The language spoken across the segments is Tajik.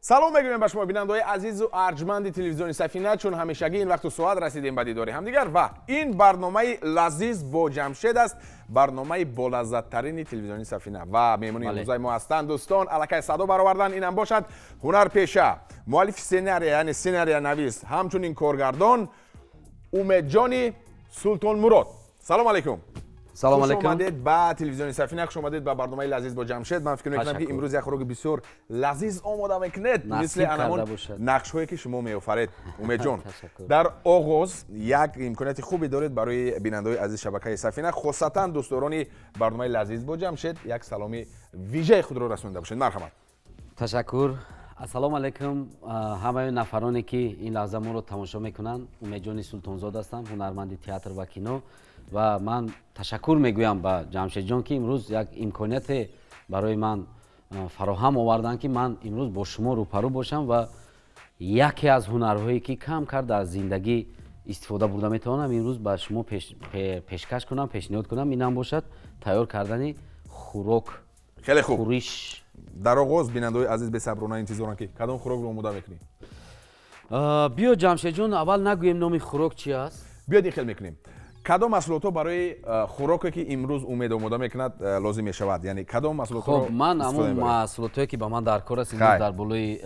Салом мегӯем ба шумо, бинандаҳои азизу арҷманди телевизиони Сафина. Чун ҳамешагӣ ин вақту соат расидем ба дидори ҳамдигар ва ин барномаи «Лазиз бо Ҷамшед» аст, барномаи болаззаттарини телевизиони Сафина. Ва меҳмони имрӯзаи мо ҳастанд, дӯстон, аллакай садо баровардан, инам бошад ҳунарпеша, муаллифи сценария, яъне сценариянавис, ҳамчунин коргардон Умедҷони Султонмурод. Салом алайкум! Салом Хуш алейкум. омадед ба телевизиони Сафина, хуш омадед ба барномаи «Лазиз бо Ҷамшед». Ман фикр мекунам, ки Ташаккур. имрӯз як хӯроки бисёр лазиз омода мекунед, Насиб мисли анамон карда бошад. нақшҳое, ки шумо меофаред, Умедҷон. Ташаккур. Дар оғоз як имконияти хубе доред барои бинандаҳои азиз шабакаи Сафина, хусусатан дӯстдорони барномаи «Лазиз бо Ҷамшед», як саломи вижаи худро расонида бошед. Марҳамат. Ташаккур. Ассалому алайкум ҳамаи нафароне, ки ин лаҳза моро тамошо мекунанд. Умедҷони Султонзод ҳастам, ҳунарманди театр ва кино, ва ман ташаккур мегӯям ба Ҷамшедҷон, ки имрӯз як имконияте барои ман фароҳам оварданд, ки ман имрӯз бо шумо рӯпарӯ бошам ва яке аз ҳунарҳое, ки кам кар дар зиндагӣ истифода бурда метавонам, имрӯз ба шумо пешкаш кунам, пешниҳод кунам. Инам бошад тайёр кардани хӯрок. Хеле хуб. Хӯриш. Дар оғоз бинандаҳои азиз бесаброна интизоранд, ки кадом хӯрокро омода мекунӣ. Биё, Ҷамшедҷон, аввал нагӯем, номи хӯрок чи аст. Биёд, ин хел мекунем: кадом маҳсулотҳо барои хӯроке, ки имрӯз Умед омода мекунад, лозим мешавад, яъне кадом маҳсулотҳоро Хоб, ман истифода ҳамон мебарем? маҳсулотҳое, ки ба ман дар кор аст, имрӯз дар болои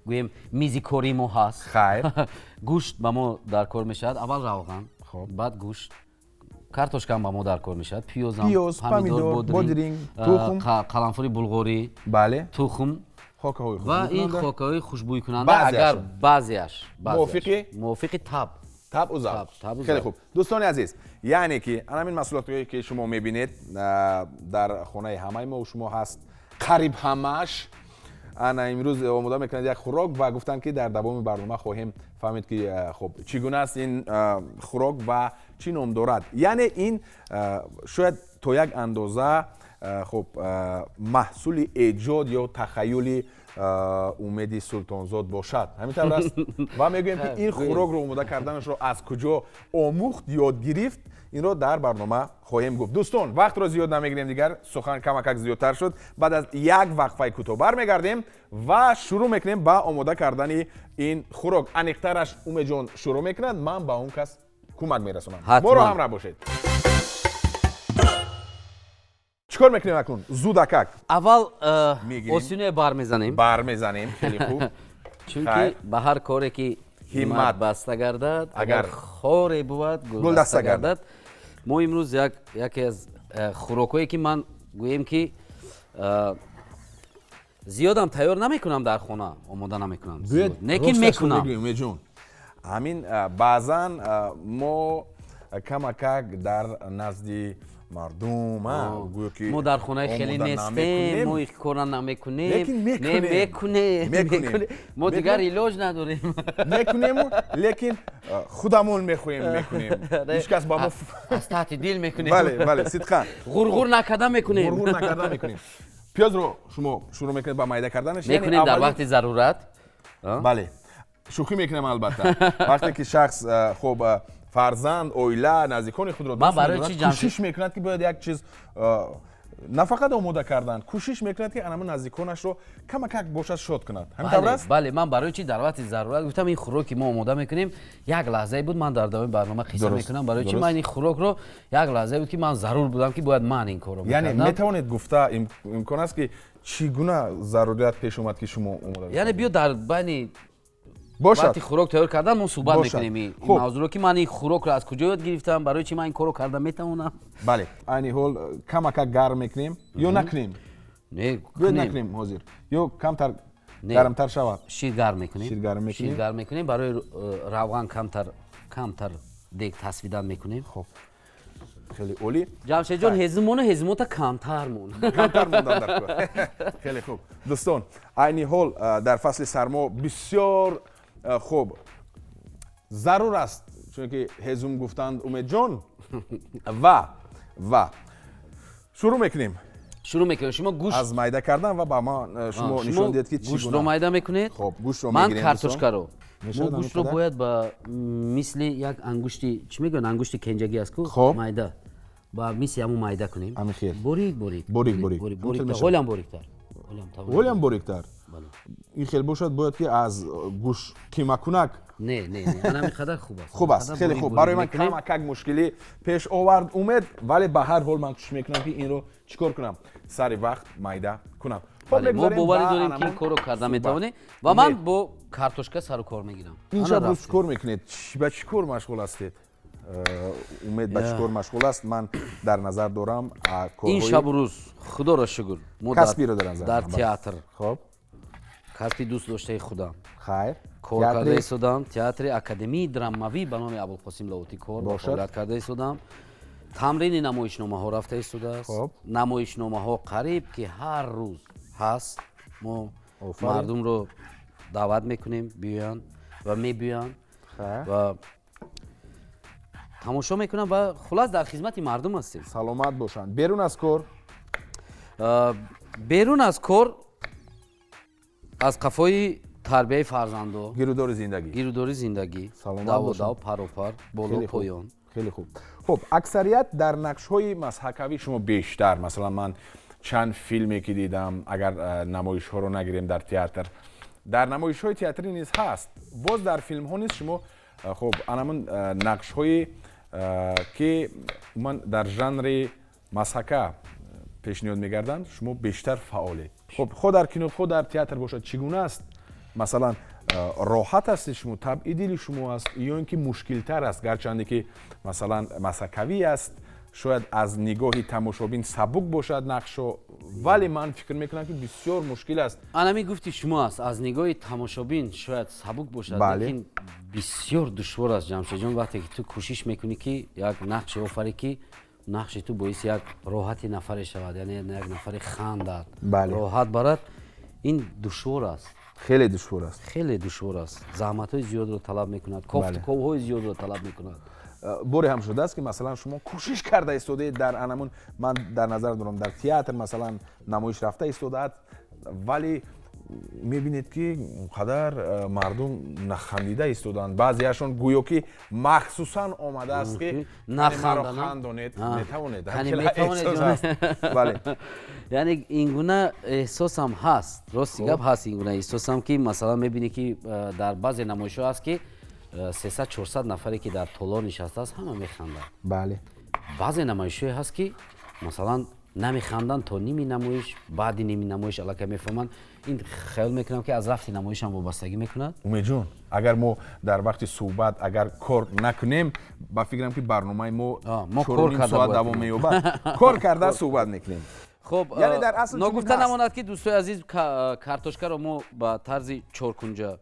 гӯем, мизи кори мо ҳаст. Гӯшт ба мо дар кор мешавад, аввал равған, баъд гӯшт, картошкаам ба мо дар кор мешавад, пиёзам, Пиёз, помидор, бодринг, тухм. Қаламфури булғорӣ, тухм Хокаҳои ва ин хушбӯйкунанда. хокаҳои хушбӯйкунанда. Баъзеашон. Агар баъзеаш. Мувофиқи? Мувофиқи таб. Табъу завқ. Табъу Хеле завқ. хуб, дӯстони азиз, яъне ки ҳамин маҳсулотҳое, ки шумо мебинед, дар хонаи ҳамаи мо шумо ҳаст, қариб ҳамааш. Ана имрӯз омода мекунад як хӯрок ва гуфтанд, ки дар давоми барнома хоҳем фаҳмид, ки хуб, чӣ гуна аст ин хӯрок ва чӣ ном дорад. Яъне ин шояд то як андоза хуб, маҳсули эҷод ё тахаюли Умеди Султонзод бошад. Ҳамин тавр аст? Ва мегӯем, ки ин хӯрокро омода карданашро аз куҷо омӯхт, ёд гирифт, инро дар барнома хоҳем гуфт. Дӯстон, вақтро зиёд намегирем, дигар сухан камакак зиёдтар шуд. Баъд аз як вақфаи кӯтоҳ бармегардем ва шурӯъ мекунем ба омода кардани ин хӯрок. Аниқтараш, Умедҷон шурӯъ мекунад, ман ба он кас кӯмак мерасонам. Ҳатман. Моро ҳамроҳ бошед. Чӣ кор мекунем акнун, зудакак? Аввал Мегирем. Осиное бармезанем. Бармезанем, хеле хуб. Чунки ба ҳар коре ки ҳиммат ҳиммат баста гардад, агар агар хоре бувад, гулдаста гулдаста гардад. гардад. Мо имрӯз яке аз хӯрокҳое, ки ман гӯем, ки зиёдам тайёр намекунам, дар хона омода намекунам Биёед, зиёд. Лекин росташро мекунам. мегӯем, Умедҷон, ҳамин баъзан мо камакак дар назди мардум гӯё ки Мо дар хонаи хеле омода нестем, намекунем. мо ин кора намекунем. Лекин Не, мекунем. мекунем. Мекунем. Мекунем. Мо дигар илоҷ надорем. Мекунему, лекин худамон мехоҳем, мекунем, ҳеҷ кас ба мо Аз таҳти дил мекунем. Бале, сидқан. Ғурғур накарда мекунем. Ғурғур накарда мекунем. Пиёзро шумо шурӯъ мекунед ба майда карданаш, яъне Мекунем дар аввалин вақти зарурат. Бале, шӯхӣ мекунам, албатта. Вақте ки шахс хуб, фарзанд, оила, наздикони худро Ман дӯст барои медорад, чӣ Ҷамшед кӯшиш мекунад, ки бояд як чиз на фақат омода кардан, кӯшиш мекунад, ки анама наздиконашро камакак бошад шод кунад. Ҳамин тавр Бале, аст? бале. Ман барои чӣ дар вақти зарурат гуфтам, ин хӯроки мо омода мекунем, як лаҳзае буд, ман дар давоми барнома қисса мекунам барои чӣ ман ин хӯрокро, як лаҳзае буд, ки ман зарур будам, ки бояд ман ин корро Яъне мекардам. метавонед гуфта, имкон аст, ки чӣ гуна зарурият пеш омад, ки шумо омода Яъне биё, дар байни бошад вақти хӯрок тайёр кардан мо суҳбат мекунем ин Хуб. мавзӯъро, ки ман ин хӯрокро аз куҷо ёд гирифтам, барои чӣ ман ин корро карда метавонам. Бале, айни ҳол камакак гарм мекунем ё накунем? Не, Биёд, кунем. накунем ҳозир ё камтар Не. гармтар шавад? Шир гарм мекунем. Шир гарм мекунем. Шир гарм мекунем, барои равған камтар камтар дег тасвидан мекунем. Хуб, хеле олӣ. Ҷамшедҷон, ҳезумону ҳезумота камтар мон. Камтар мондан дар кор. Хеле хуб, дӯстон, айни ҳол дар фасли сармо бисёр хуб зарур аст, чунки ҳезум гуфтанд Умедҷон, ва шурӯъ мекунем. Шурӯъ мекунем. Шумо гӯшт Аз майда кардан ва ба ман шумо нишон диҳед, ки чӣ гӯштро гуна майда мекунед. Хоб, гӯштро Ман мегирем, дӯстон. картошкаро. Мо Мешавад ҳамин гӯштро қадар? бояд ба мисли як ангушти, чӣ мегӯянд, ангушти кенҷагӣ аст ку, майда, ба мисли ҳамун майда кунем. Ҳамин хел. Борик, борик. Борик, борик. Борик. Ҳамин хел Борик. мешавад. Ҳолам бориктар. Ҳолам Ҳолам бориктар. Бале. Ин хел бошад, бояд ки аз гӯш қимакунак. Не, не, не, ана қадар хуб аст. Хуб аст, хеле хуб. Барои ман камакак мушкилӣ пеш овард, Умед, вале ба ҳар ҳол ман кӯшиш мекунам, ки инро чӣ кор кунам, сари вақт майда кунам. Мо боварӣ дорем, ки ин корро карда метавонем, ва ман бо картошка сару кор мегирам. Ин шаб рӯз чӣ кор мекунед, ба чӣ кор машғул ҳастед? Умед ба чӣ кор машғул аст? Ман дар назар дорам ин шабу рӯз, худоро шукр, мо касбиро дар назар дар театр, хоб, касби дӯст доштаи худам хайр кор карда истодам. Театри Академияи драмавӣ ба номи Абулқосим Лоҳутӣ кор ва фаъолият карда истодам. Тамрини намоишномаҳо рафта истодааст. Намоишномаҳо қариб ки ҳар рӯз ҳаст. Мо мардумро даъват мекунем, биёянд, ва мебиёянд ва тамошо мекунам, ва хулас дар хизмати мардум ҳастем. Саломат бошанд. Берун аз кор? Берун аз кор аз қафои тарбияи фарзандо. Гирудори зиндагӣ. Гирудори зиндагӣ, даводав, паропар, боло, поён. Хеле хуб. Хуб, аксарият дар нақшҳои мазҳакавӣ шумо бештар. Масалан, ман чанд филме ки дидам, агар намоишҳоро нагирем, дар театр, дар намоишҳои театрӣ низ ҳаст, боз дар филмҳо низ шумо, хуб, анамун нақшҳои ки умуман дар жанри мазҳака пешниҳод мегарданд, шумо бештар фаъолед. Хуб, хо дар кино, хо дар театр бошад, чӣ гуна аст? Масалан, роҳат ҳастед шумо, табъи дили шумо аст ё ин ки мушкилтар аст? Гарчанде ки, масалан, мазҳакавӣ аст, шояд аз нигоҳи тамошобин сабук бошад нақшо, вале ман фикр мекунам, ки бисёр мушкил аст. Анами гуфти шумо аст, аз нигоҳи тамошобин шояд сабук бошад, лекин бисёр душвор аст, Ҷамшедҷон, вақте ки ту кӯшиш мекунӣ, ки як нақше офарӣ, ки нақши ту боиси як роҳати нафаре шавад, яъне як нафаре хандад, роҳат барад. Ин душвор аст. Хеле душвор аст. Хеле душвор аст, заҳматҳои зиёдро талаб мекунад, кофтуковҳои зиёдро талаб мекунад. Боре ҳам шудааст, ки, масалан, шумо кӯшиш карда истодаед дар анамун, ман дар назар дорам, дар театр, масалан, намоиш рафта истодааст, вале мебинед, ки он қадар мардум нахандида истоданд, баъзеашон гӯё ки махсусан омадааст, ки маро хандонед, метавонед. Яъне ин гуна эҳсосам ҳаст, рости гап, ҳаст ин гуна эҳсосам, ки, масалан, мебинӣ, ки дар баъзе намоишҳо ҳаст, ки 300-400 нафаре ки дар толор нишастааст, ҳама механданд. Баъзе намоишҳое ҳаст, ки, масалан, намеханданд то ними намоиш, баъди ними намоиш аллакай мефаҳманд. Ин хаёл мекунам, ки аз рафти намоишам вобастагӣ мекунад. Умедҷон, агар мо дар вақти суҳбат агар кор накунем, ба фикрам, ки барномаи мо 4,5 соат давом меёбад. Кор карда суҳбат мекунем. Хуб, яъне дар асл ногуфта намонад, ки, дӯстои азиз, картошкаро мо ба тарзи чоркунҷа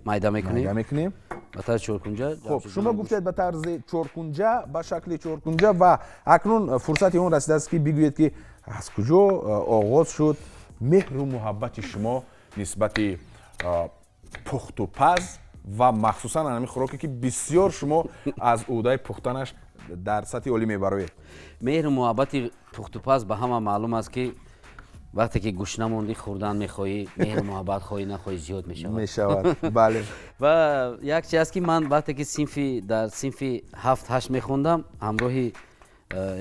майда мекунем. Майда мекунем. Ба тарзи чоркунҷа. Хуб, шумо гуфтед ба тарзи чоркунҷа, ба шакли чоркунҷа, ва акнун фурсати он расидааст, ки бигӯед, ки аз куҷо оғоз шуд меҳру муҳаббати шумо нисбати пухтупаз ва махсусан ҳамин хӯроке, ки бисёр шумо аз ӯҳдаи пухтанаш дар сатҳи олӣ мебароед. Меҳру муҳаббати пухтупаз ба ҳама маълум аст, ки вақте ки гушна мондӣ, хӯрдан мехоҳӣ, меҳру муҳаббат хоҳӣ нахоҳӣ зиёд мешавад. Мешавад, бале. Ва як чи аст, ки ман вақте ки дар синфи 7-8 мехондам, ҳамроҳи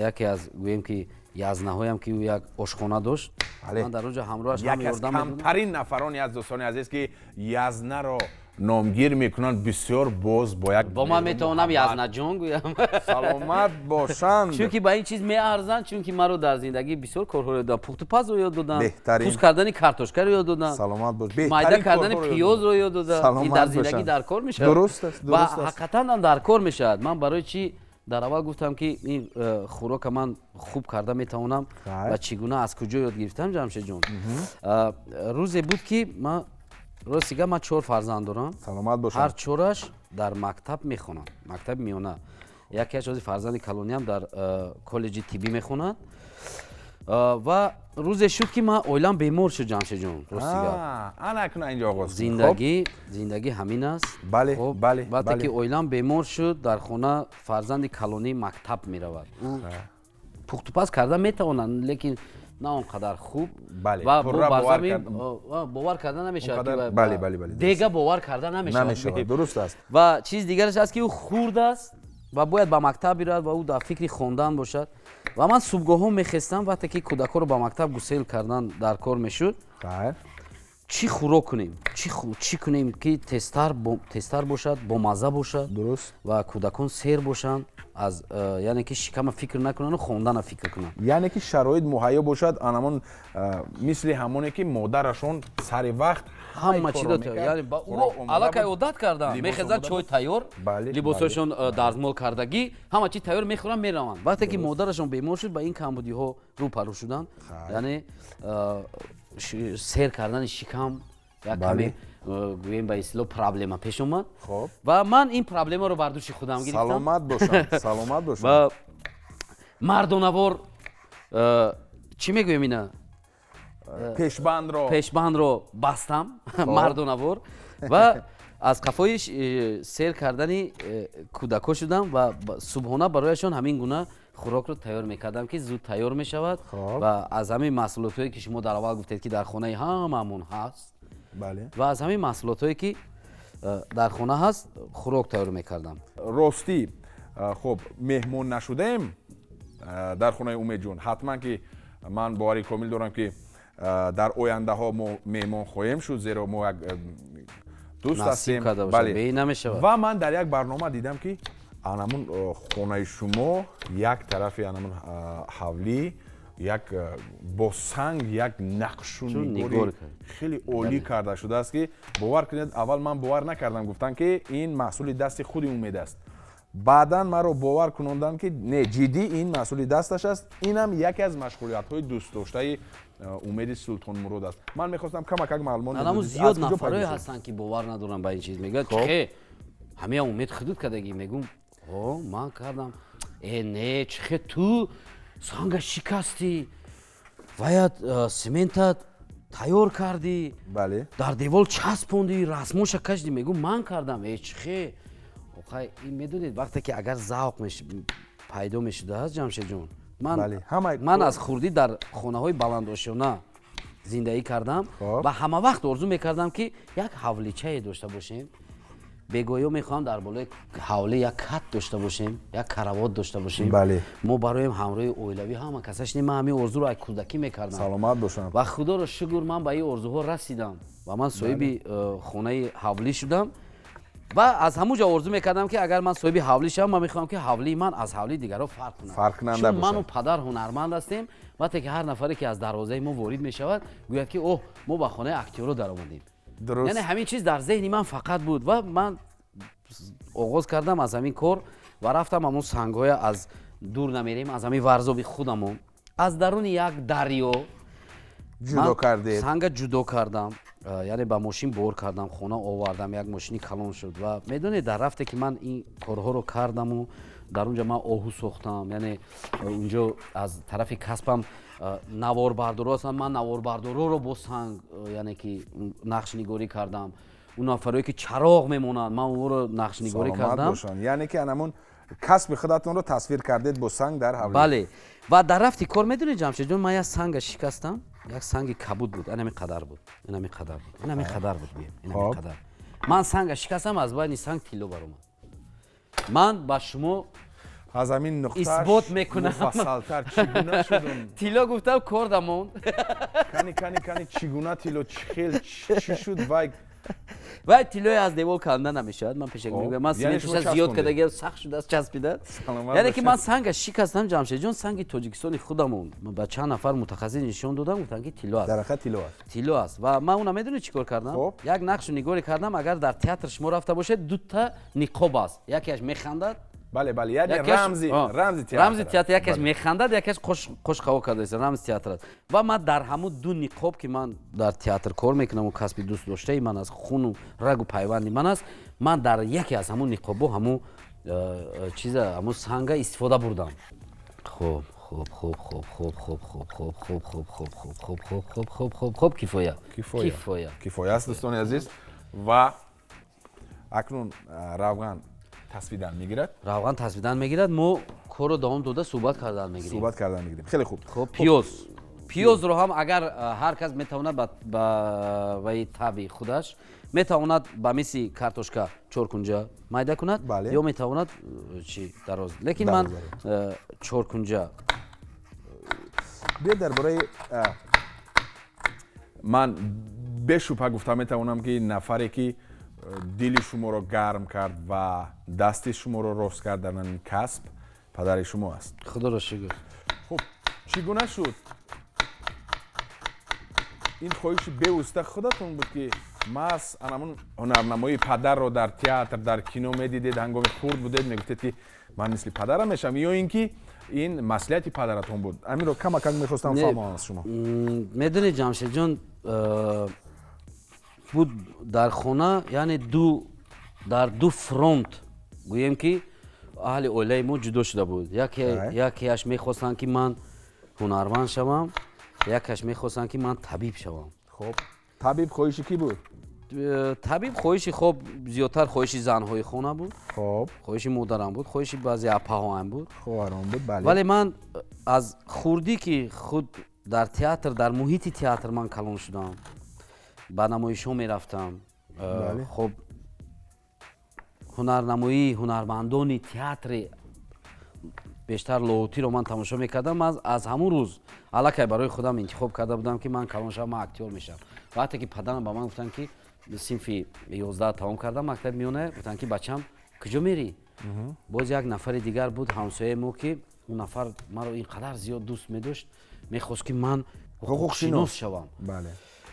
яке аз, гӯем ки, язнаҳоям, ки ӯ як ошхона дошт, ман дар онҷо ҳамроҳаш. Яке аз камтарин нафароне аз дӯстони азиз, ки язнаро номгир мекунанд, бисёр боз бо як Бо ман метавонам язнаҷон гӯям. Саломат бошанд. Чунки ба ин чиз меарзанд, чунки маро дар зиндагӣ бисёр корҳоро ёд доданд: пухтупазро ёд доданд, пӯст кардани картошкаро ёд доданд, Саломат бош. Майда кардани пиёзро ёд доданд. Ин дар зиндагӣ дар кор мешавад. Дуруст аст. Ва ҳақиқатан ҳам дар кор мешавад. Ман барои чӣ дар аввал гуфтам, ки ин хӯрока ман хуб карда метавонам ва чӣ гуна, аз куҷо ёд гирифтам, Ҷамшедҷон? Рӯзе буд, ки ман, рости гап, ман чор фарзанд дорам. Саломат бошад. Ҳар чораш дар мактаб мехонанд, мактаби миёна. Якеаш ози фарзанди калониам дар коллеҷи тиббӣ мехонад. Ва рӯзе шуд, ки ман оилам бемор шуд, Ҷамшедҷон, рости гап. Ана акнун инҷо оғоз. Зиндагӣ ҳамин аст. Бале. Вақте ки оилам бемор шуд, дар хона фарзанди калонӣ мактаб меравад, ӯ пухтупаз карда метавонад, лекин на он қадар хуб. Ва бовар карда намешавад, дега бовар карда намешавад. Дуруст аст. Ва чизи дигараш аст, ки ӯ хурд аст ва бояд ба мактаб биравад ва ӯ дар фикри хондан бошад. Ва ман субҳгоҳҳо мехестам, вақте ки кӯдакҳоро ба мактаб гусел кардан дар кор мешуд. Чӣ хӯрок кунем, чӣ кунем, ки тезтар бошад, бомазза бошад ва кӯдакон сер бошанд, аз яъне ки шикама фикр накунанду хондана фикр кунанд. Яъне ки шароит муҳайё бошад, анамон мисли ҳамоне ки модарашон сари вақт ҳама чиро, аллакай одат карданд, мехезанд, чой тайёр, либосҳояшон дарзмол кардагӣ, ҳама чи тайёр, мехӯранд, мераванд. Вақте ки модарашон бемор шуд, ба ин камбудиҳо рӯпарӯ шуданд, яъне сер кардани шикам як каме, гӯем, ба истилоҳ, проблема пеш омад ва ман ин проблемаро бар дӯши худам гирифтам. Саломат бошанд, саломат бошанд. Ва мардонавор, чӣ мегӯем ина, пешбандро, пешбандро бастам мардонавор ва аз қафои сер кардани кӯдакҳо шудам ва субҳона барояшон ҳамин гуна хӯрокро тайёр мекардам, ки зуд тайёр мешавад ва аз ҳамин маҳсулотҳое, ки шумо дар аввал гуфтед, ки дар хонаи ҳамаамон ҳаст, ва аз ҳамин маҳсулотҳое, ки дар хона ҳаст, хӯрок тайёр мекардам. Ростӣ, хуб, меҳмон нашудаем дар хонаи Умедҷон. Ҳатман ки ман бовари комил дорам, ки дар ояндаҳо мо меҳмон хоҳем шуд, зеро мо як дӯст ҳастем. Ва ман дар як барнома дидам, ки анамун хонаи шумо як тарафи анамун ҳавлӣ як бо санг як нақшу нигори хеле олӣ карда шудааст, ки бовар кунед, аввал ман бовар накардам, гуфтанд, ки ин маҳсули дасти худи Умед аст. Баъдан маро бовар кунонданд, ки не, ҷиддӣ, ин маҳсули дасташ аст. Инам яке аз машғулиятҳои дӯстдоштаи Умеди Султонмурод аст. Ман мехостам камакак маълумот. Зиёд нафарое ҳастанд, ки бовар надоранд ба ин чиз, мегӯяд, чихе ҳамия Умед худут кардагӣ? Мегӯм, о, ман кардам. Э, не, чихе ту санга шикастӣ, ваят сементат тайёр кардӣ, дар девол часпондӣ, расмоша кашидӣ? Мегӯм, ман кардам. Э, чихе? Охай, ин медонед, вақте ки агар завқ пайдо мешудааст, Ҷамшедҷон, ман аз хурдӣ дар хонаҳои баландошёна зиндагӣ кардам ва ҳама вақт орзу мекардам, ки як ҳавличае дошта бошем. Бегоҳиё мехоҳам дар болои ҳавлӣ як кат дошта бошем, як каравот дошта бошем, мо бароем ҳамроҳи оилавӣ ҳама касаш. Ман ҳамин орзуро аз кӯдакӣ мекардам. Саломат бошам. Ва худоро шукр, ман ба ин орзуҳо расидам ва ман соҳиби хонаи ҳавлӣ шудам. Ва аз ҳамун ҷо орзу мекардам, ки агар ман соҳиби ҳавлӣ шавам, ман мехоҳам, ки ҳавлии ман аз ҳавлии дигарҳо фарқ кунад, чун ману падар ҳунарманд ҳастем. Вақте ки ҳар нафаре, ки аз дарвозаи мо ворид мешавад, гӯяд, ки оҳ, мо ба хонаи актёро даромадем. Яъне ҳамин чиз дар зеҳни ман фақат буд ва ман оғоз кардам аз ҳамин кор ва рафтам ҳамун сангҳоя, аз дур намерем, аз ҳамин Варзоби худамон, аз даруни як дарё ҷудо кардед? Санга ҷудо кардам, яъне ба мошин бор кардам, хона овардам, як мошини калон шуд. Ва медонед, дар рафте ки ман ин корҳоро кардаму дар он ҷо ман оҳу сохтам, яъне унҷо аз тарафи касбам наворбардоро ҳастам, ман наворбардороро бо санг, яъне ки нақшнигорӣ кардам. Он нафарое, ки чароғ мемонанд, ман онро нақшнигорӣ кардам. Яъне ки анамун касби худатонро тасвир кардед бо санг дар ҳавлӣ. Бале. Ва дар рафти кор, медонед, Ҷамшедҷон, ман як санга шикастам, як санги кабуд буд, инами қадар буд, инами қадар буд, инами қадар буд, гӯем, инами қадар. Ман санга шикастам, аз байни санг тилло баромад. Ман ба шумо аз ҳамин нуқташ исбот мекунам. Муфассалтар, чӣ гуна шудум? Тилло гуфтам, корда монд. Кани, кани, кани, чӣ гуна тилло, чӣ хел, чӣ шуд вай? Вай тиллое аз девол канда намешавад, ман пешак мегӯям. Ман сементаша зиёд кардагиам, сахт шудааст, часпидааст. Яъне ки ман санга шикастам, Ҷамшедҷон, санги Тоҷикистони худамон, ба чанд нафар мутахассис нишон додам, гуфтанд, ки тилло аст. Дар ҳақиқат тилло аст. Тилло аст. Ва ман уна медонед, чӣ кор кардам? Як нақшу нигорӣ кардам. Агар дар театр шумо рафта бошед, дута ниқоб аст, якеаш механдад. Бале, яъне рамзи театр. Рамзи театр, якеш механдад, якеш қошқаво кардааст, рамзи театр аст. Ва ман дар ҳамун ду ниқоб, ки ман дар театр кор мекунаму касби дӯстдоштаи ман аст, хуну рагу пайванди ман аст, ман дар яке аз ҳамун ниқобҳо ҳамун чиза, ҳамун санга истифода бурдам. Хуб, хуб, хуб, хуб, хуб, хуб, хуб, хуб, хуб, хуб, хуб, хуб, хуб, хуб, хуб, хуб, хуб, хуб, кифоя. Кифоя, кифоя аст, дӯстони азиз. Ва акнун равған тасвидан мегирад. Равған тасвидан мегирад, мо корро давом дода, суҳбат кардан мегирем. Суҳбат кардан мегирем, хеле хуб. Хуб, пиёз. Пиёзро ҳам агар ҳар кас метавонад ба ваи таби худаш, метавонад ба мисли картошка чоркунҷа майда кунад ё метавонад чи дароз, лекин ман чоркунҷа. Биё, дар бораи ман Бешубҳа гуфта метавонам, ки нафаре ки дили шуморо гарм кард ва дасти шуморо рост кард дар ин касб, падари шумо аст. Худоро шукр. Хуб, чӣ гуна шуд? Ин хоҳиши бевосита худатон буд, ки маҳз анамун ҳунарнамоии падарро дар театр, дар кино медидед, ҳангоми хурд будед, мегуфтед, ки ман мисли падарам мешавам, ё ин ки ин маслиҳати падаратон буд? Аминро камакак мехостам фаҳмам аз шумо. Медонед, Ҷамшедҷон, буд дар хона, яъне дар ду фронт гӯем, ки аҳли оилаи мо ҷудо шуда буд. Якеаш мехостанд, ки ман ҳунарманд шавам, якаш мехостанд, ки ман табиб шавам. Хуб, табиб хоҳиши кӣ буд? Табиб хоҳиши, хоб, зиёдтар хоҳиши занҳои хона буд. Хуб, хоҳиши модарам буд, хоҳиши баъзе апаҳоам буд. Хоҳарон буд, бале. Вале ман аз хурдӣ, ки худ дар театр, дар муҳити театр ман калон шудам, ба намоишҳо мерафтам. Хоб, ҳунарнамоии ҳунармандони театри бештар Лоҳутиро ман тамошо мекардам. Аз ҳамун рӯз аллакай барои худам интихоб карда будам, ки ман калон шавам, ман актёр мешавам. Вақте ки падарам ба ман гуфтанд, ки синфи 11 тамом кардам, мактаби миёна, гуфтанд, ки бачам, куҷо мерӣ? Боз як нафари дигар буд, ҳамсояи мо, ки он нафар маро ин қадар зиёд дӯст медошт, мехост, ки ман ҳуқуқшинос шавам.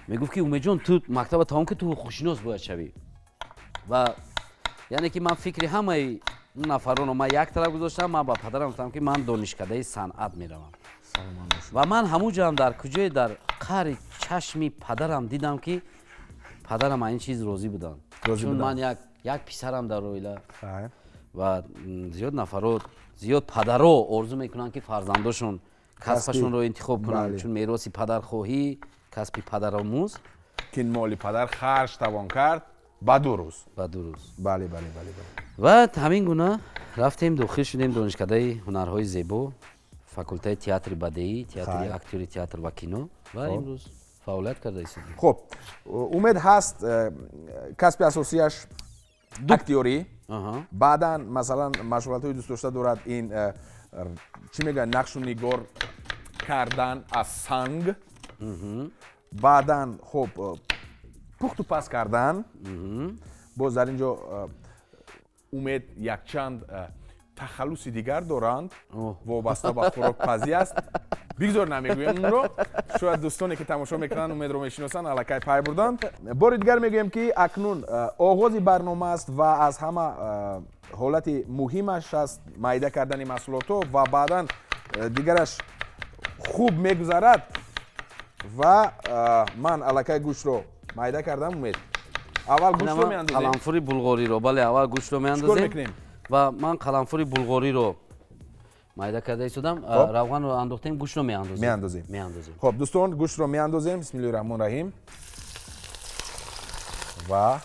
Мегуфт, ки Умедҷон, ту мактаба тамом ки, ту ҳуқуқшинос бояд шавӣ. Ва яъне ки ман фикри ҳамаи нафаронро ман як тараф гузоштам, ман ба падарам гуфтам, ки ман донишкадаи санъат меравам. Ва ман ҳамун ҷоам, дар куҷое, дар қаъри чашми падарам дидам, ки падарам аз ин чиз розӣ буданд, чун ман як писарам дар оила. Ва зиёд нафаро, зиёд падаро орзу мекунанд, ки фарзандошон касбашонро интихоб кунанд, чун мероси падархоҳӣ, касби падаромӯз. Ки моли падар харҷ тавон кард ба 2 рӯз. Ба 2 рӯз. Бале, бале, бале. Ва ҳамин гуна рафтем, дохил шудем донишкадаи ҳунарҳои зебо, факултаи театри бадеӣ, театри актёри театр ва кино, ва имрӯз фаъолият карда истодем. Хуб, Умед ҳаст, касби асосияш актёрӣ, баъдан масалан машғулиятҳои дӯстдошта дорад, ин чӣ мегӯянд, нақшу нигор кардан аз санг, баъдан хуб пухту паз кардан. Боз дар ин ҷо Умед якчанд тахаллуси дигар доранд, вобаста ба хӯрокпазӣ аст. Бигзор намегӯем онро, шояд дӯстоне ки тамошо мекунанд, Умедро мешиносанд, аллакай пай бурданд. Бори дигар мегӯем, ки акнун оғози барнома аст ва аз ҳама ҳолати муҳимаш аст майда кардани маҳсулотҳо, ва баъдан дигараш хуб мегузарад. Ва ман аллакай гӯштро майда кардам. Умед, аввал гӯштро меандозем. Қаламфури булғориро, бале, аввал гӯштро меандозем. Ва ман қаламфури булғориро майда карда истодам, равғанро андохтем, гӯштро меандозем. Меандозем. Меандозем. Хуб, дӯстон, гӯштро меандозем. Бисмиллоҳи раҳмони раҳим. Ва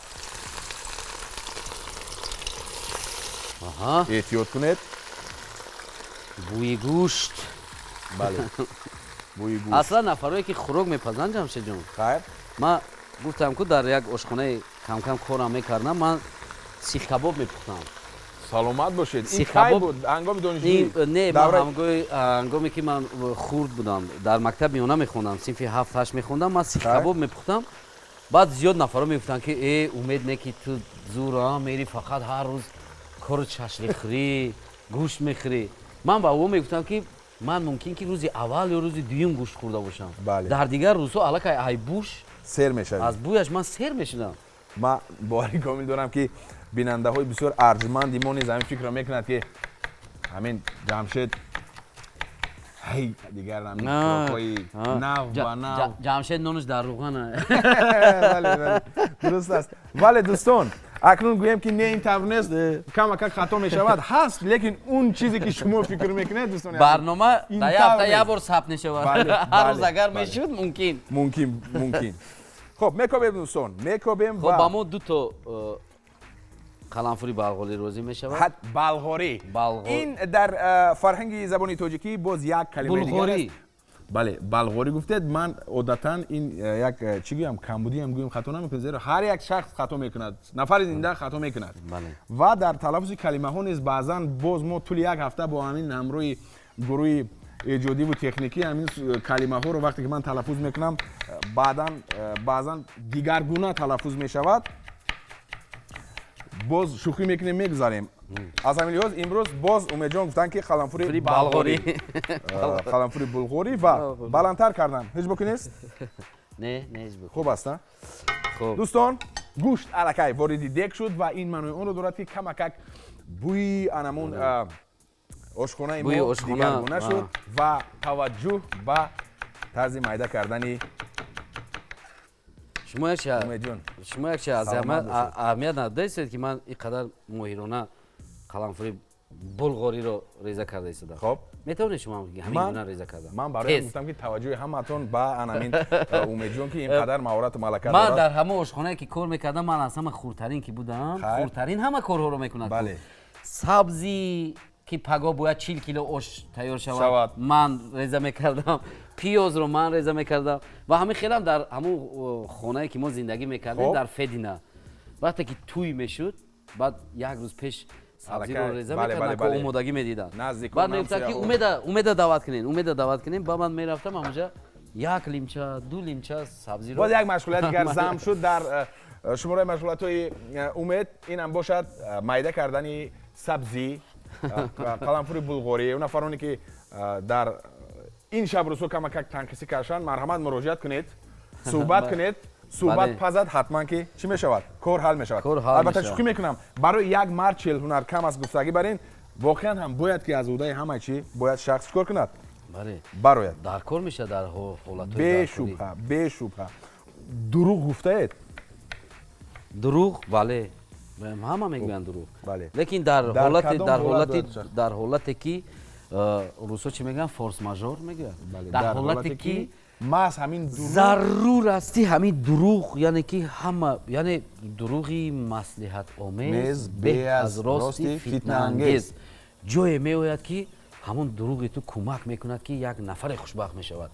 эҳтиёт кунед. Бӯи гӯшт. Бале. Бӯи гӯшт. Аслан нафарое ки хӯрок мепазанд, Ҷамшедҷон. Хайр. Ман гуфтам, ку дар як ошхонаи камкам корам мекардам, ман сихкабоб мепухтам. Саломат бошед. Ин кай буд? Ҳангоми донишҷӯӣ? Не, ман ҳангоме ки ман хурд будам, дар мактаб миёна мехондам, синфи 7-8 мехондам, ман сихкабоб мепухтам. Баъд зиёд нафаро мегуфтанд, ки э, Умед, не ки ту зур мери, фақат ҳар рӯз кору шашлик хӯрӣ, гӯшт мехӯрӣ. Ман ба ӯ мегуфтам, ки ман мумкин ки рӯзи аввал ё рӯзи дуюм гӯшт хӯрда бошам, дар дигар рӯзҳо аллакай ай буш сер мешавӣ. Аз бӯяш ман сер мешудам. Ман боварӣ комил дорам, ки бинандаҳои бисёр арҷманди мо низ ҳамин фикрро мекунад, ки ҳамин Ҷамшед ҳай дигар ҳамин хӯрокҳои нав ба нав. Ҷамшед нонаш дар равған. Бале, бале, дуруст аст. Вале дӯстон, акнун гӯем, ки не, ин тавр нест, камакак хато мешавад, ҳаст, лекин он чизе ки шумо фикр мекунед, дӯстони, барнома дар як ҳафта як бор сабт мешавад. Ҳар рӯз агар мешуд, мумкин. Мумкин, мумкин. Хуб, мекобем, дӯстон, мекобем. Хуб, ба мо дуто қаламфури балғорӣ розӣ мешавад. Балғорӣ, ин дар фарҳанги забони тоҷикӣ боз як калимаи дигар аст. Бале, балғорӣ гуфтед, ман одатан ин як чӣ гӯям, камбудиам гӯям, хато намекунад, зеро ҳар як шахс хато мекунад, нафари зинда хато мекунад. Ва дар талаффузи калимаҳо низ баъзан боз мо тӯли як ҳафта бо ҳамин ҳамроҳи гурӯҳи Эҷодиву техникӣ ҳамин калимаҳоро вақте ки ман талаффуз мекунам, баъдан баъзан дигаргуна талаффуз мешавад. Боз шӯхӣ мекунем, мегузарем. Аз ҳамин лиҳоз имрӯз боз Умедҷон гуфтанд, ки қаламфури балғорӣ, қаламфури булғорӣ ва баландтар кардам, ҳеҷ боки нест? Не, не, ҳеҷ боки. Хуб аст, а? Дӯстон, гӯшт аллакай вориди дег шуд ва ин маънои онро дорад, ки камакак бӯи анамун ошхонаи мо дигаргуна шуд ва таваҷҷӯҳ ба тарзи майда кардани Шумо як чи аз аҳамият надодастед, ки ман ин қадар моҳирона қаламфури булғориро реза карда истодам. Хоб. Метавонед шумо ҳамин гуна реза кардан? Ман барои гуфтам, ки таваҷҷӯҳи ҳамаатон ба анамин Умедҷон, ки ин қадар маҳорату малака дорад. Ман дар ҳамон ошхонае, ки кор мекардам, ман аз ҳама хурдтарин ки будам, хурдтарин ҳама корҳоро мекунад. Сабзи, ки паго бояд 40 кило ош тайёр шавад, ман реза мекардам, пиёзро ман реза мекардам. Ва ҳамин хелам дар ҳамун хонае, ки мо зиндагӣ мекардем, дар Федина, вақте ки тӯй мешуд, баъд як рӯз пеш сабзиро реза мекардам, омодагӣ медиданд. Баъд мегуфтанд, ки Умеда даъват кунед, Умеда даъват кунед. Ба ман мерафтам, ҳамонҷа як лимча, ду лимча сабзиро. Боз як машғулият дигар зам шуд дар шумораи машғулиятҳои Умед. Инам бошад майда кардани сабзӣ, қаламфури булғорӣ. Он нафароне, ки дар ин шабрӯзҳо камакак танқисӣ кашанд, марҳамат, муроҷиат кунед, суҳбат кунед. Суҳбат пазад, ҳатман ки чӣ мешавад? Кор ҳал мешавад. Албатта, шӯхӣ мекунам. Барои як мард 40 ҳунар кам аст гуфтагӣ. Бар ин воқеан ҳам бояд, ки аз уҳдаи ҳама чӣ бояд шахс чикор кунад? Барояд. Дар кор мешавад дар ҳолатҳои. Бешубҳа, бешубҳа. Дурӯғ гуфтаед? Дурӯғ, бале, ҳама мегӯянд дурӯғ, лекин дар ҳолате, дар ҳолате, ки русо чӣ мегӯянд, форс-мажор мегӯянд, дар ҳолате, ки маҳз ҳамин. Зарур асти ҳамин дурӯғ, яъне ки ҳама, яъне дурӯғи маслиҳатомез беҳ аз рости фитнаангез. Ҷое меояд, ки ҳамон дурӯғи ту кӯмак мекунад, ки як нафаре хушбахт мешавад,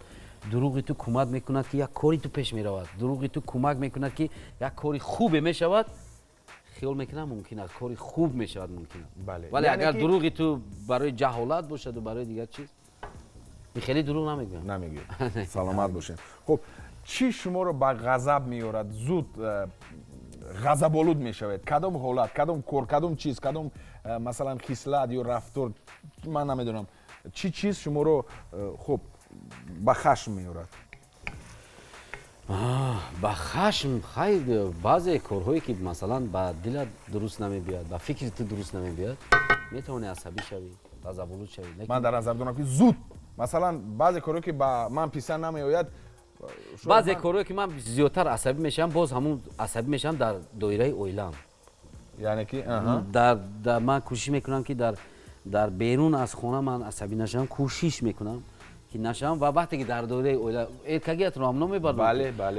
дурӯғи ту кӯмак мекунад, ки як кори ту пеш меравад, дурӯғи ту кӯмак мекунад, ки як кори хубе мешавад. Хиёл мекунам, мумкин аст, кори хуб мешавад, мумкин аст. Вале агар дурӯғи ту барои ҷаҳолат бошаду барои дигар чиз, хеле дурӯғ намегӯям. Намегӯям. Саломат бошед. Хуб, чӣ шуморо ба ғазаб меорад, зуд ғазаболуд мешавед? Кадом ҳолат, кадом кор, кадом чиз, кадом масалан хислат ё рафтор, ман намедонам, чӣ чиз шуморо хуб ба хашм меорад? Ба хашм, хайр, баъзе корҳое, ки масалан ба дилат дуруст намебиёд, ба фикри ту дуруст намебиёд, метавонӣ асабӣ шавӣ, ғазаболуд шавӣ. Ман дар назар дорам, ки зуд, масалан, баъзе корҳое, ки ба ман писанд намеояд. Баъзе корҳое, ки ман зиёдтар асабӣ мешавам, боз ҳамун асабӣ мешавам дар доираи оилаам. Яъне ки? Ман кӯшиш мекунам, ки дар берун аз хона ман асабӣ нашавам, кӯшиш мекунам, ки нашавам. Ва вақте ки дар доираи оила эркагиятро ҳам намебарам,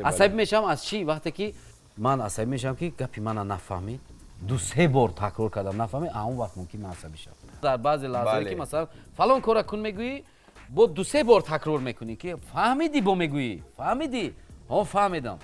асабӣ мешавам. Аз чӣ? Вақте ки ман асабӣ мешавам, ки гапи мана нафаҳмид, ду се бор такрор кардам, нафаҳмид, он вақт мумкин ман асабӣ шавам. Дар баъзе лаҳзае, ки масалан фалон кора кун мегӯӣ, бо ду се бор такрор мекунӣ, ки фаҳмидӣ, бо мегӯӣ: «Фаҳмидӣ?» «Ҳо, фаҳмидам».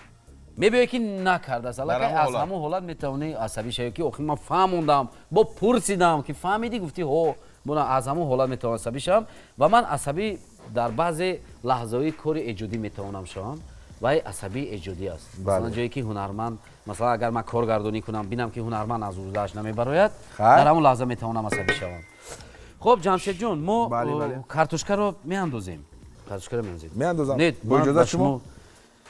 Мебиёӣ, ки накардааст. Аллакай аз ҳамон ҳолат метавонӣ асабӣ шавӣ, ки охир ман фаҳмондам, бо пурсидам, ки фаҳмидӣ, гуфтӣ ҳо. Аз ҳамон ҳолат метавонам асабӣ шавам. Ва ман асабӣ дар баъзе лаҳзаҳои кори эҷодӣ метавонам шавам. Вай асабии эҷодӣ аст. Масалан, ҷое ки ҳунарманд, масалан, агар ман коргардонӣ кунам, бинам, ки ҳунарманд аз уҳдааш намебарояд, дар ҳамон лаҳза метавонам асабӣ шавам. Хуб, Ҷамшедҷон, мо картошкаро меандозем, картошкаро меандозем. Меандозам. Не, бо иҷозат, шумо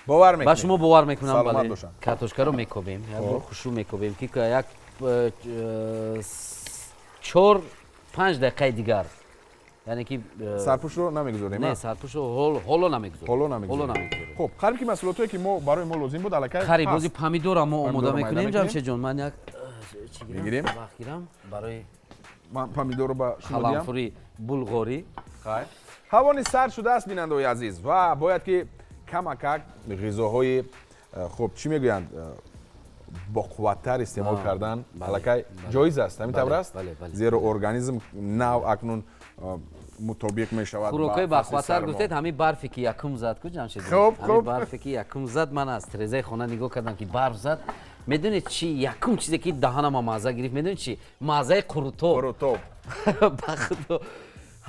бовар ба шумо бовар мекунам. Бале, картошкаро мекобем, як бор хушрӯ мекобем, ки як 4-5 дақиқаи дигар, яъне ки Сарпӯшро намегузорем? Не, сарпӯшро ҳоло намегузорем. Ҳоло намегузорем. Хуб, қариб ки маҳсулотое, ки мо барои мо лозим буд, аллакай. Қариб бози помидора мо омода мекунем. Ҷамшедҷон, ман як мегирем. Вақт гирам барои Ман помидорро ба шумо диҳам. Қаламфури булғорӣ. Ҳаво низ сард шудааст, бинандаҳои азиз, ва бояд ки камакак ғизоҳои хуб, чӣ мегӯянд, боқувваттар истеъмол кардан аллакай ҷоиз аст. Ҳамин тавр аст, зеро организм нав акнун мутобиқ мешавад. Хӯрокҳои бақувваттар гуфтед, ҳамин барфе, ки якум зад ку, Ҷамшед, ҳамин барфе, ки якум зад, ман аз тирезаи хона нигоҳ кардам, ки барф зад. Медонед чи? Якум чизе, ки даҳанама мазза гирифт, медонед чи? Маззаи қурутоб. Қурутоб. Ба худо.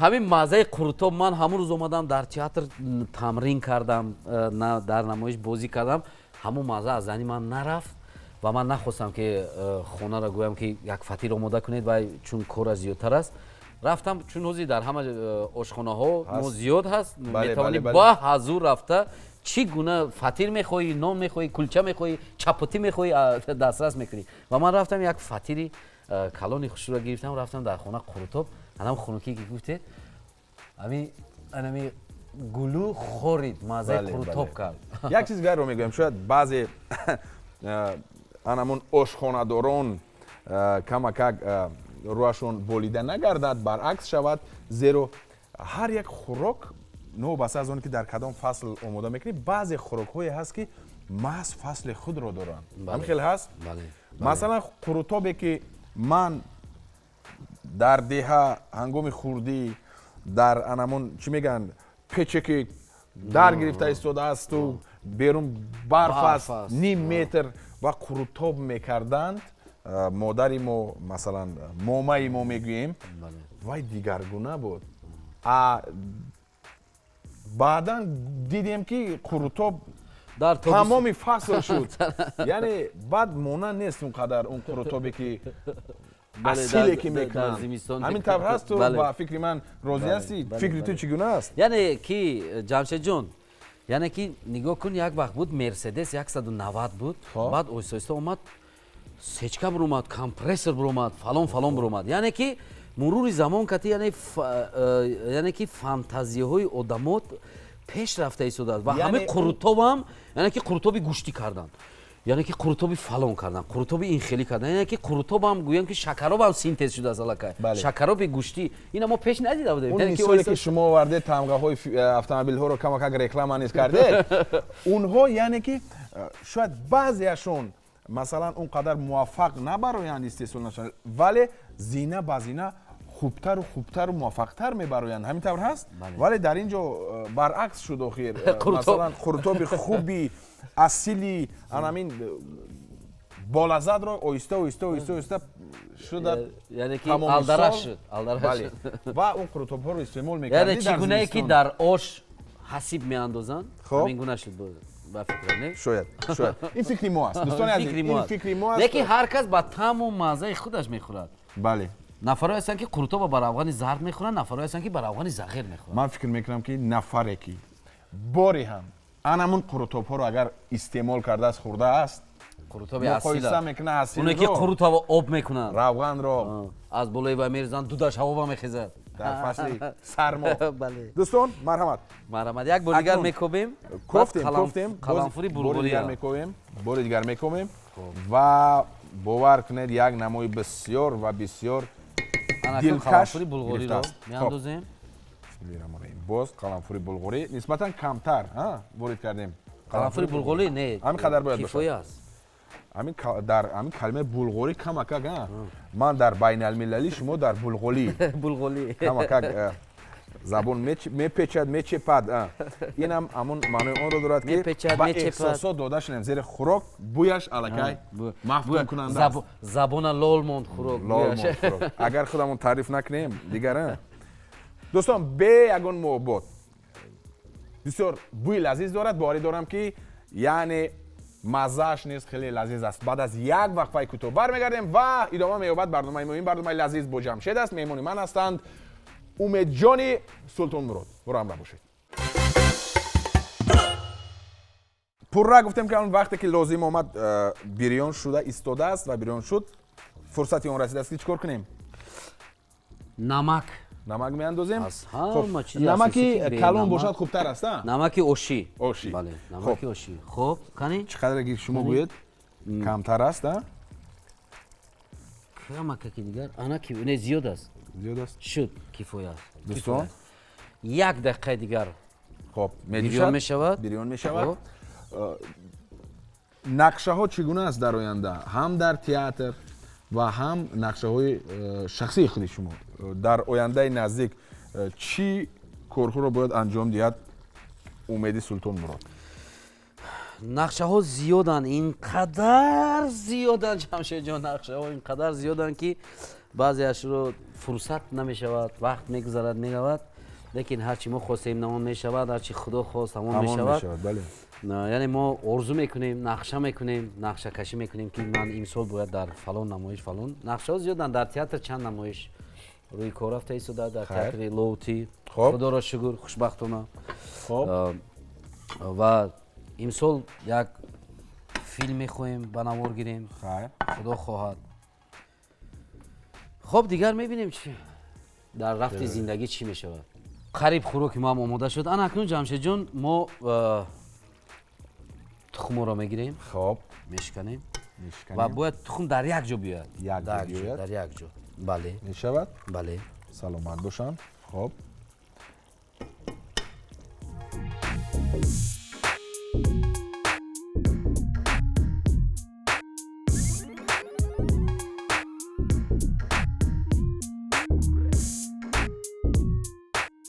Ҳамин маззаи қурутоб, ман ҳамун рӯз омадам дар театр тамрин кардам, дар намоиш бозӣ кардам, ҳамун мазза аз зани ман нарафт ва ман нахостам ки хонаро гӯям ки як фатир омода кунед, ва чун кора зиёдтар аст рафтам, чун ҳозир дар ҳама ошхонаҳо мо зиёд ҳаст, метавонӣ ба ҳазур рафта чӣ гуна фатир мехоҳӣ, нон мехоҳӣ, кулча мехоҳӣ, чапотӣ мехоҳӣ, дастрас мекунӣ. Ва ман рафтам як фатири калони хушрӯ гирифтам, рафтам дар хона қурутоб, анам хунукӣ ки гуфтед, анами гулу хорид, маззаи қурутоб кард. Як чиз дигарро мегӯям, шояд баъзе анамон ошхонадорон камакак рӯяшон болида нагардад, баръакс шавад, зеро ҳар як хӯрок новобаста аз он ки дар кадом фасл омода мекунӣ, баъзе хӯрокҳое ҳаст ки маҳз фасли худро доранд. Ҳамин хел ҳаст? Масалан, қурутобе ки ман дар деҳа ҳангоми хурдӣ дар анамон чӣ мегӯянд, пече ки дар гирифта истодаасту берун барф аст ним метр ва қурутоб мекарданд, модари мо, масалан момаи мо мегӯем, вай дигаргуна буд. Баъдан дидем ки қурутоб тамоми фасл шуд, яъне баъд монанд нест он қадар он қурутобе ки асиле ки мекунанд. Ҳамин тавр ҳаст? Ту ба фикри ман розӣ ҳастӣ? Фикри ту чӣ гуна аст? Яъне ки Ҷамшедҷон, яъне ки нигоҳ кун, як вақт буд Мерседес 190 буд, баъд оҳиста оҳиста омад сечка буромад, компрессор буромад, фалон фалон буромад. Яъне ки мурури замон кати, яъне ки фантазияҳои одамот пеш рафта истодааст ва ҳамаи қурутобам, яъне ки қурутоби гӯштӣ карданд, яъне ки қурутоби фалон карданд, қурутоби ин хелӣ карданд, яъне ки қурутобам гӯям ки шакаробам синтез шудааст аллакай, шакароби гӯштӣ, ина мо пеш надида будем. Он мисоле ки шумо овардед, тамғаҳои автомобилҳоро камакак реклама низ кардед, онҳо яъне ки шояд баъзеашон масалан он қадар муваффақ набароянд, истеҳсол нашаванд, вале зина ба зина хубтару хубтару муваффақтар мебароянд. Ҳамин тавр ҳаст? Вале дар ин ҷо баръакс шуд охир. Масалан, қурутоби хуби асили анамин болаззатро оҳиста оҳиста оҳиста оҳиста шуда, яъне ки алдараш шуд, алдараш шуд. Ва он қурутобҳоро истеъмол мекардӣ. Яъне чӣ гунае ки дар ош ҳасиб меандозанд, ҳамин гуна шуд ба фикр, не? Шояд, шояд. Ин фикри мо аст, дӯстони азиз, ин фикри мо аст. Лекин ҳар кас ба таъму маззаи худаш мехӯрад. Бале. Нафарое ҳастанд ки қурутобро ба равғани зард мехӯранд, нафарое ҳастанд ки ба равғани зағир мехӯранд. Ман фикр мекунам ки нафаре ки бори ҳам анамун қурутобҳоро агар истеъмол кардааст, хӯрдааст, қурутоби асил муқоиса мекунад асилро, оне ки қурутобро об мекунанд, равғанро аз болои вай мерезанд, дудаш ҳаво мехезад дар фасли сармо. Дӯстон, марҳамат. Марҳамат, як бор дигар мекобем. Кофтем, кофтем, қаламфури бори дигар мекобем, бори дигар мекобем ва бовар кунед, як намои бисёр ва бисёр дилкаш гирифтааст. Меандозем. Боз қаламфури булғурӣ нисбатан камтар ворид кардем. Қаламфури булғурӣ не, ҳамин қадар бояд бошад. Кифоя аст. Ҳамин дар ҳамин калимаи булғурӣ камакак, ман дар байналмилалӣ, шумо дар булғулӣ. Булғулӣ. Камакак забон мепечад, мечепад. Инам ҳамон маънои онро дорад ки ба эҳсосот дода шудем, зеро хӯрок бӯяш аллакай мафтункунанда аст. Забона лол монд хӯрок. Лол монд хӯрок. Агар худамон таъриф накунем, дигар. Дӯстон, бе ягон муҳаббат бисёр бӯи лазиз дорад, боварӣ дорам ки яъне маззааш низ хеле лазиз аст. Баъд аз як вақфаи кӯтоҳ бармегардем ва идома меёбад барномаи мо. Ин барномаи лазиз бо Ҷамшед аст. Меҳмони ман ҳастанд Умедҷони Султонмурод. Боро ҳамроҳ бошед. Пурра гуфтем ки он вақте ки лозим омад бирён шуда истодааст ва бирён шуд, фурсати он расидааст ки чӣ кор кунем? Намак. Намак меандозем. Намаки калон бошад хубтар аст, намаки ошӣ. Ошӣ. Бале, намаки ошӣ. Хуб, кани? Чӣ қадре ки шумо гӯед, камтар аст, Камакаки дигар, ана ки не зиёд аст. Зиёд аст. Шуд, кифоя аст. Дӯстон, як дақиқаи дигар. Хуб, бирён мешавад. Бирён мешавад. Нақшаҳо чӣ гуна аст дар оянда? Ҳам дар театр ва ҳам нақшаҳои шахсии худи шумо дар ояндаи наздик чӣ корҳоро бояд анҷом диҳад Умеди Султонмурод? Нақшаҳо зиёданд, ин қадар зиёданд, Ҷамшедҷон, нақшаҳо ин қадар зиёданд ки Баъзеашро фурсат намешавад, вақт мегузарад, меравад, лекин ҳарчи мо хостем ҳамон мешавад, ҳарчи Худо хост ҳамон мешавад. Яъне мо орзу мекунем, нақша мекунем, нақшакашӣ мекунем, ки ман имсол бояд дар фалон намоиш фалон. Нақшаҳо зиёданд. Дар театр чанд намоиш рӯи кор рафта истода, дар театри Лоутӣ, Худоро шукр, хушбахтона. Ва имсол як филм мехоҳем ба навор гирем, Худо хоҳад. Хоб, дигар мебинем чи дар рафти зиндагӣ чӣ мешавад. Қариб хӯроки мо ҳам омода шуд. Ана акнун, Ҷамшедҷон, мо тухморо мегирем, хоб, мешиканем ва бояд тухм дар як ҷо биёяд. Дар як ҷо. Бале. Мешавад? Бале. Саломат бошанд. Хоб.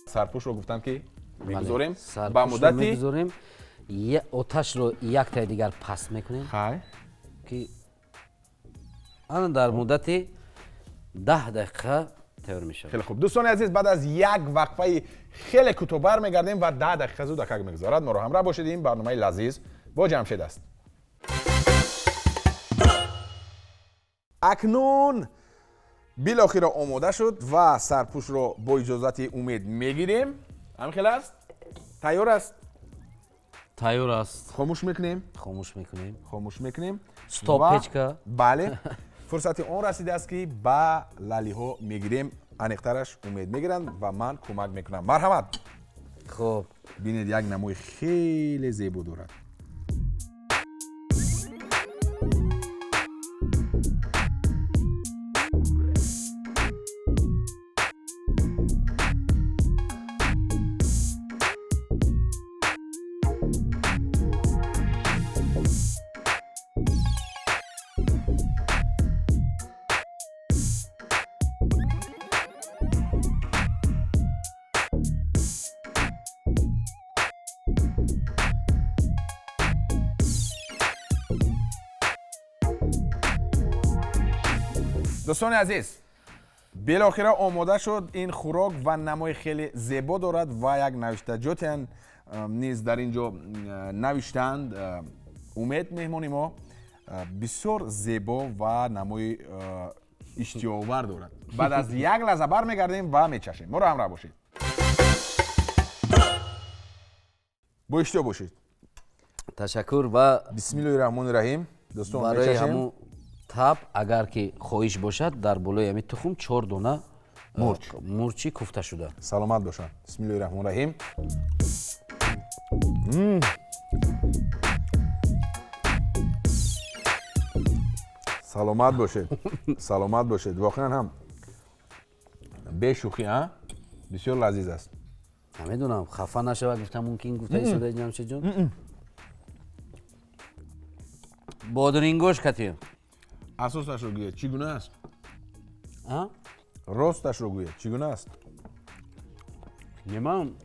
Сарпӯшро гуфтам, ки мегузорем ба муддати мегузорем, оташро яктаи дигар паст мекунем, ки ана дар муддати 10 дақиқа тайёр мешавад. Хеле хуб, дӯстони азиз, баъд аз як вақфаи хеле кӯтоҳ бармегардем ва 10 дақиқа зуд акак мегузарад. Моро ҳамроҳ бошед. Ин барномаи лазиз бо Ҷамшед аст. Акнун билохира омода шуд ва сарпӯшро бо иҷозати Умед мегирем. Ҳамин хел аст? Тайёр аст? Тайёр аст. Хомӯш мекунем? Хомӯш мекунем. Хомӯш мекунем. Стоп печка. Бале. Фурсати он расидааст, ки ба лалиҳо мегирем. Аниқтараш Умед мегиранд ва ман кӯмак мекунам. Марҳамат. Хуб. Бинед, як намои хеле зебо дорад. Дӯстони азиз, билохира омода шуд ин хӯрок ва намои хеле зебо дорад ва як навиштаҷотиан низ дар ин ҷо навиштаанд. Умед меҳмони мо бисёр зебо ва намои иштиҳоовар дорад. Баъд аз як лаҳза бармегардем ва мечашем. Моро ҳамроҳ бошед. Бо иштиҳо бошед. Ташаккур ва бисмиллоҳи раҳмони раҳим. Дӯстон, мечашем. Таб, агар ки хоҳиш бошад, дар болои ҳамин тухм 4 дона мурчи куфта шуда. Саломат бошанд. Бисмиллоҳи раҳмони раҳим. Саломат бошед. Саломат бошед. Воқеан ҳам бешӯхӣ, бисёр лазиз аст. Намедонам, хафа нашавад, гуфтам мумкин гуфта истодаи Ҷамшедҷон. Бодрингош катем. Асосашро гӯед, чӣ гуна аст? Росташро гӯед, чӣ гуна аст? Не, ман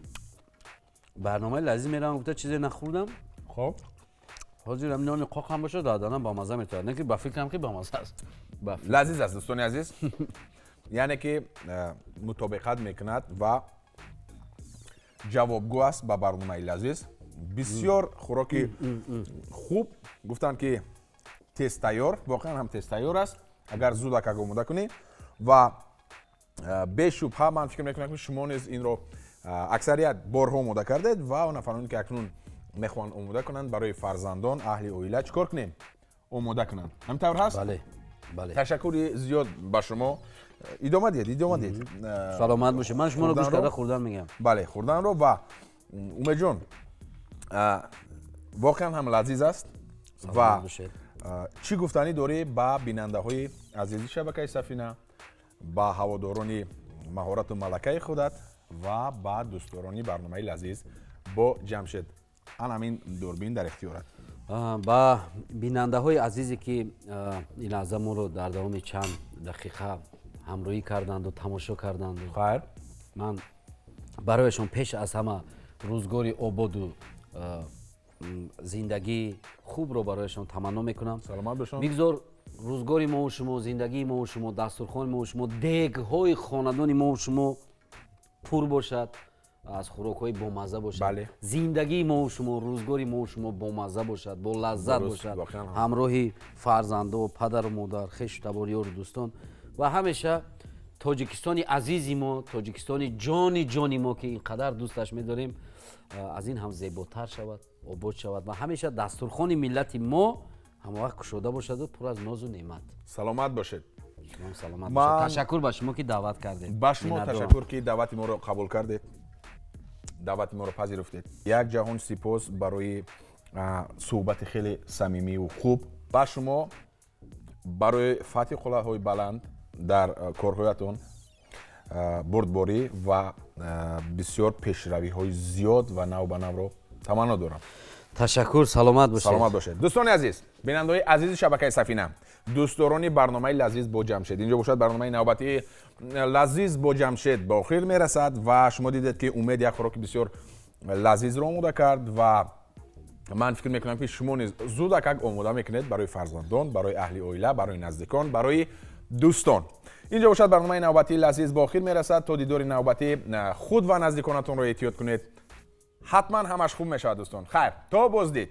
барномаи лазиз меравам, гуфта чизе нахӯрдам. Хоб. Ҳозир ҳам нони қоқ ҳам бошад, даданам бамаза метавад. Не ки ба фикрам ки бамаза аст. Лазиз аст, дӯстони азиз. Яъне ки мутобиқат мекунад ва ҷавобгӯ аст ба барномаи лазиз. Бисёр хӯроки хуб. Гуфтанд ки тез тайёр, воқеан ҳам тез тайёр аст, агар зуд акак омода кунӣ. Ва бешубҳа ман фикр мекунам, ки шумо низ инро аксарият борҳо омода кардед ва он нафароне, ки акнун мехоҳанд омода кунанд барои фарзандон, аҳли оила, чӣ кор кунем? Омода кунанд. Ҳамин тавр ҳаст? Бале, бале. Ташаккури зиёд ба шумо. Идома диҳед, идома диҳед. Саломат бошед. Ман шуморо гӯш карда хӯрдан мегӯям. Бале, хӯрданро. Ва Умедҷон, воқеан ҳам лазиз аст. Ва чӣ гуфтанӣ дорӣ ба бинандаҳои азизи шабакаи Сафина, ба ҳаводорони маҳорату малакаи худат ва ба дӯстдорони барномаи лазиз бо Ҷамшед? Ан ҳамин дурбин дар ихтиёрат. Ба бинандаҳои азизе, ки ин лаҳза моро дар давоми чанд дақиқа ҳамроҳӣ карданду тамошо карданду, хайр, ман барояшон пеш аз ҳама рӯзгори ободу зиндагии хубро барояшон таманно мекунам. Саломат бошанд. Бигзор Рӯзгори мову шумо, зиндагии мову шумо, дастурхони мову шумо, дегҳои хонадони мову шумо пур бошад аз хӯрокҳои бомазза бошад. Зиндагии мову шумо, рӯзгори мову шумо бомазза бошад, бо лаззат бошад, ҳамроҳи фарзандо, падару модар, хешу табор, ёру дӯстон ва ҳамеша Тоҷикистони азизи мо, Тоҷикистони ҷони ҷони мо, ки ин қадар дӯсташ медорем, аз ин ҳам зеботар шавад, обод шавад ва ҳамеша дастурхони миллати мо ҳамавақт кушода бошаду пур аз нозу неъмат. Саломат бошед. Саломат бошед. Ташаккур ба шумо, ки даъват кардед. Ба шумо ташаккур, ки даъвати моро қабул кардед, даъвати моро пазируфтед. Як ҷаҳон сипос барои суҳбати хеле самимиву хуб. Ба шумо барои фатҳи қуллаҳои баланд дар корҳоятон бурдборӣ ва бисёр пешравиҳои зиёд ва нав ба навро таманно дорам. Ташаккур, саломат бошед. Саломат бошед. Дӯстони азиз, бинандаҳои азизи шабакаи Сафина, дӯстдорони барномаи «Лазиз бо Ҷамшед», инҷо бошад барномаи навбатии «Лазиз бо Ҷамшед» ба охир мерасад ва шумо дидед, ки Умед як хӯроки бисёр лазизро омода кард ва ман фикр мекунам, ки шумо низ зудакак омода мекунед барои фарзандон, барои аҳли оила, барои наздикон, барои дӯстон. Инҷо бошад барномаи навбатии «Лазиз» ба охир мерасад. То дидори навбатӣ худ ва наздиконатонро эҳтиёт кунед. Ҳатман ҳамаш хуб мешавад, дӯстон. Хайр, то боздид.